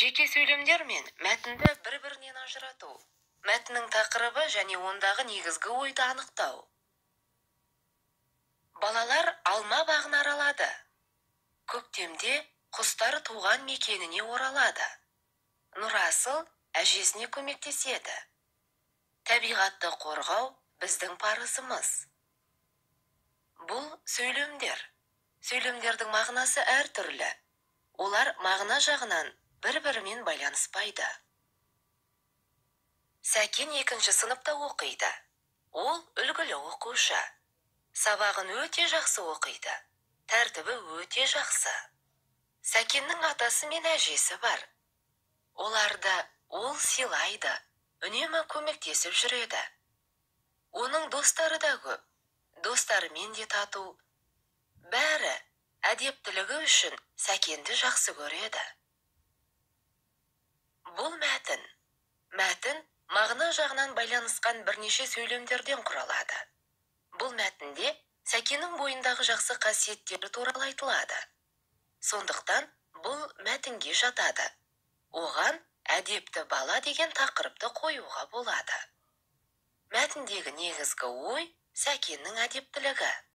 Жеке сөйлемдер мен мәтінді бір-бірінен ажырату. Мәтіннің тақырыбы және ондағы негізгі ойды анықтау. Балалар алма бағын аралады. Көктемде құстар туған мекеніне оралады. Нұрасыл әжесіне көмектеседі. Табиғатты қорғау біздің парызымыз. Бұл сөйлемдер. Сөйлемдердің мағынасы әртүрлі. Олар мағына жағынан бір-бірімен байланыспайды. Сәкен екінші сыныпта оқиды. Ол үлгілі оқушы. Сабағын өте жақсы оқиды. Тәртібі өте жақсы. Сәкеннің атасы мен әжесі бар. Оларды ол сыйлайды, үнемі көмектесіп жүреді. Оның достары да көп. Достарымен де тату. Бәрі әдептілігі үшін Сәкенді жақсы көреді. Бұл мәтін. Мәтін мағына жағынан байланысқан бірнеше сөйлемдерден құралады. Бұл мәтінде Сәкеннің бойындағы жақсы қасиеттері туралы айтылады. Сондықтан бұл мәтінге жатады. Оған «Әдепті бала» деген тақырыпты қоюға болады. Мәтіндегі негізгі ой – Сәкеннің әдептілігі.